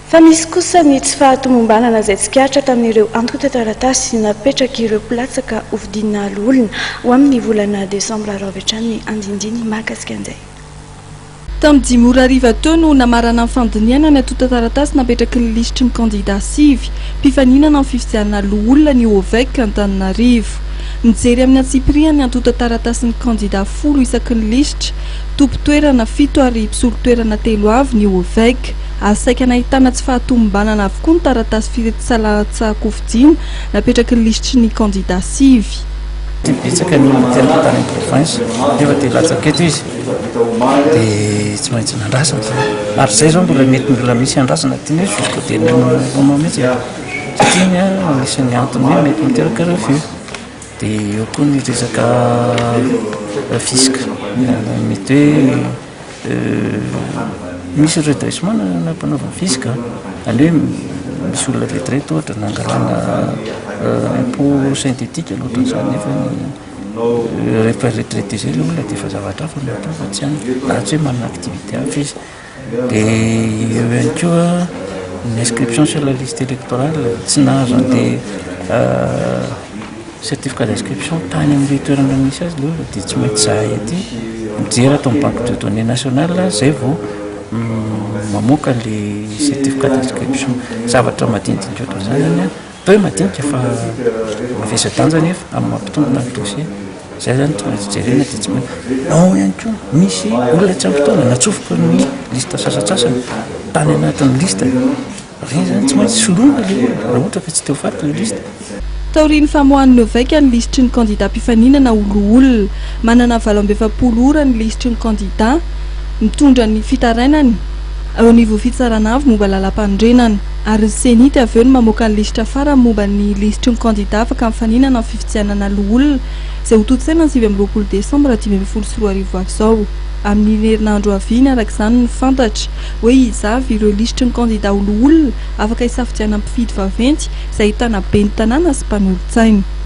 Fa misy kosa ny tsy fahatomombanana izay tsikaritra tamin'ireo antontan-taratasy napetrak'ireo mpilatsaka hofidiana loholona ho amin'ny volana desambra raha avy hatrany ny andinindiny mahakasika an'izay. Tamin'ny 5 ora hariva teo no namarana ny fandinihana ny antontan-taratasy napetraky ny lisitry ny kandida sivy mpifaninana amin'ny fifidianana loholona ny OVEC Antananarivo. Nijery amin'ny antsipiriany ny antontan-taratasin'ny kandida 10 isaky ny lisitra, tompon-toerana fito ary mpisolo toerana telo avy ny OVEC. Ary saika nahitana tsy fahatomombanana avokoa ny taratasy filatsahan-kofidina napetraky ny lisitry ny kandida sivy. Betsaka ny olona teraka tany amin'ny province nefa te hilatsaka eto izy dia tsy maintsy nandrasana izany. Ary izay izao mbola mety mbola misy andrasana aty hoe jusqu'au dernier moment mihitsy e. Satria iny an anisan'ny antony hoe mety miteraka refus. Dia eo koa ny resaka fisc, mety hoe misy redressement nampanaovina fisc, izany hoe misy olona retraite ohatra nangalana impôt synthétique na ohatran'izany nefa rehefa retraité izay ilay olona dia efa zavatra hafa no atao fa tsy any, raha tsy hoe manana activité hafa izy. Dia eo ihany koa ny inscription sur la liste électorale, tsy nahazo an'ilay certificat d'inscription tany amin'ilay toerana misy azy ilay olona dia tsy maintsy zahay aty mijery ato amin'ny banque de données nationale zay vao mamoaka an'ilay certificat d'inscription. Zavatra madinidinika ohatran'izany zany an, atao hoe madinika fa mavesa-danja nefa amin'ny mampitombina ny dossier. Zay zany tsy maintsy jerena dia tsy maintsy, ao ihany koa misy olona tsy ampy taona natsofoka ny liste sasantsasany tany anatin'ny liste, ireny zany tsy maintsy soloina ilay olona raha ohatra ka tsy te ho faty ilay liste. Taorian'ny famoahan'ny Novec ny lisitry ny kandida mpifaninana ho loholona, manana 48 ora ny lisitry ny kandida mitondra ny fitarainany eo anivon'ny fitsarana avo momba lalàmpanorenana ary ny Cenit avy eo no mamoaka ny lisitra farany momba ny lisitry ny kandida afaka mifaninana amin'ny fifidianana loholona izay hotontosaina ny 29 desambra 2015 ho avy izao. Amin'iny herinandro ho avy iny araka izany no fantatra hoe iza avy ireo lisitry ny kandida ho loholona afaka hisafidianana mpifidy vaventy izay ahitana ben'ny tanàna sy mpanolotsaina.